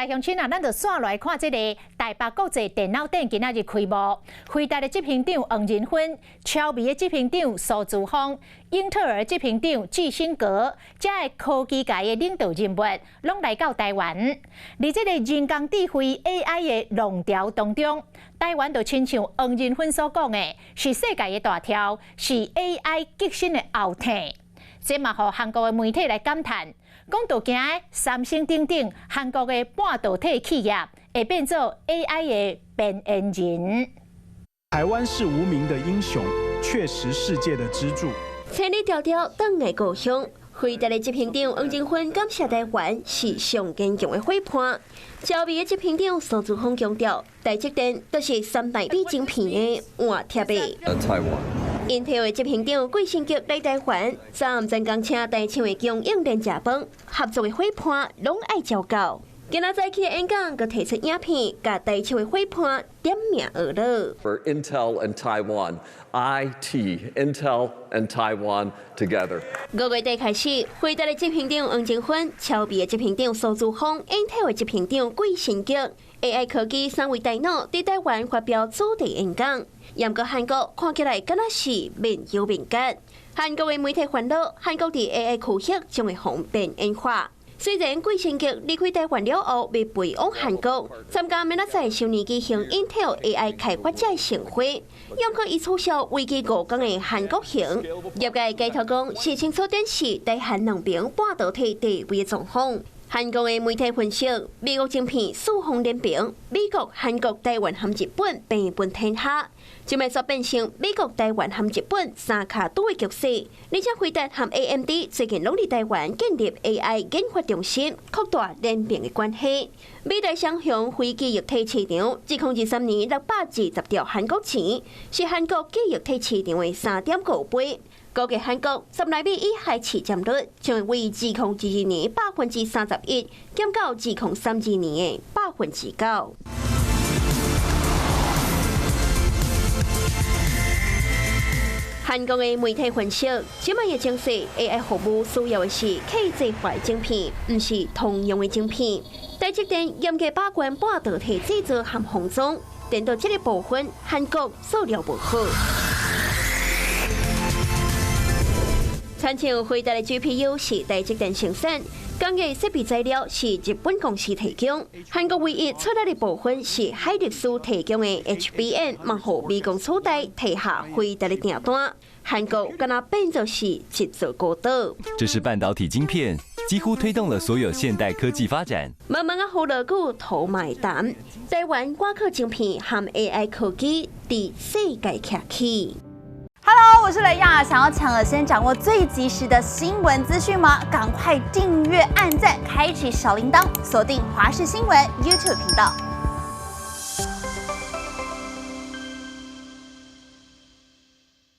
來鄉親啊，咱就紲來看這個台北國際電腦展今仔日開幕，輝達的執行長黃仁勳、超微的執行長蘇姿豐、英特爾執行長基辛格，這个科技界的領導人物，攏來到台灣。佇這個人工智慧 AI 的浪潮當中，台灣就親像黃仁勳所講的，是世界的大柱，是 AI 革新的後盾。這嘛，予韓國的媒體來感嘆，講到驚三星等等韓國的半導體企業會變做 AI 的邊緣人。台灣是無名的英雄，卻是世界的支柱。千里迢迢轉來故鄉，輝達的執行長黃仁勳感謝台灣是上堅強的伙伴。超微的執行長蘇姿豐強調，台積電就是三奈米晶片的換貼的。英特爾的執行長季辛吉來台灣，昨暗專工請台廠的供應鏈食飯，合作的伙伴攏愛照顧。今仔早起的演講，閣提出影片，共台廠的伙伴點名呵咾。 For Intel and Taiwan, IT, Intel and Taiwan together。5月底開始，輝達的執行長黃仁勳、超微的執行長蘇姿豐、英特爾的執行長季辛吉，AI 科技三位大腦佇台灣發表主題演講。毋過韓國看起來敢若是面憂面結。韓國的媒體煩惱，韓國佇 AI 區域將會予邊緣化。雖然季辛吉離開台灣了後，欲飛往韓國參加明仔載首年舉行 Intel AI 開發者盛會，毋過伊取消為期5天的韓國行。業界解讀講，是清楚展示台韓兩邊半導體地位的狀況。韓國的媒體分析，美國晶片四方聯盟，美國、韓國、台灣和日本平分天下，這擺煞變成美國、台灣和日本三跤拄的局勢。而且輝達和 AMD 最近攏佇台灣建立 AI 研發中心，擴大聯盟的關係。美台雙雄非記憶體市場，2023年620兆韓國錢，是韓國記憶體市場的3.5倍。估計韓國十奈米以下市佔率將會為2022年31%，減到2032年的9%。韓國的媒體分析，這擺的情勢 AI 服務需要的是客製化的晶片，毋是通用的晶片。台積電嚴格把關半導體製造和封裝，電到這個部分，韓國做了無好。親像輝達的 GPU 是台積電生產，工業設備材料是日本公司提供。韓國唯一出力的部分是海力士提供的 HBM，嘛予美國取代提下輝達的訂單。韓國敢若變作是一座孤島。這是半導體晶片，幾乎推動了所有現代科技發展。慢慢啊，呼落久頭買單，台灣外科晶片和 AI 科技佇世界徛起。 Hello，我是雷亞，想要搶先掌握最及時的新聞資訊嗎？趕快訂閱、按讚、開啟小鈴鐺，鎖定華視新聞 YouTube 頻道。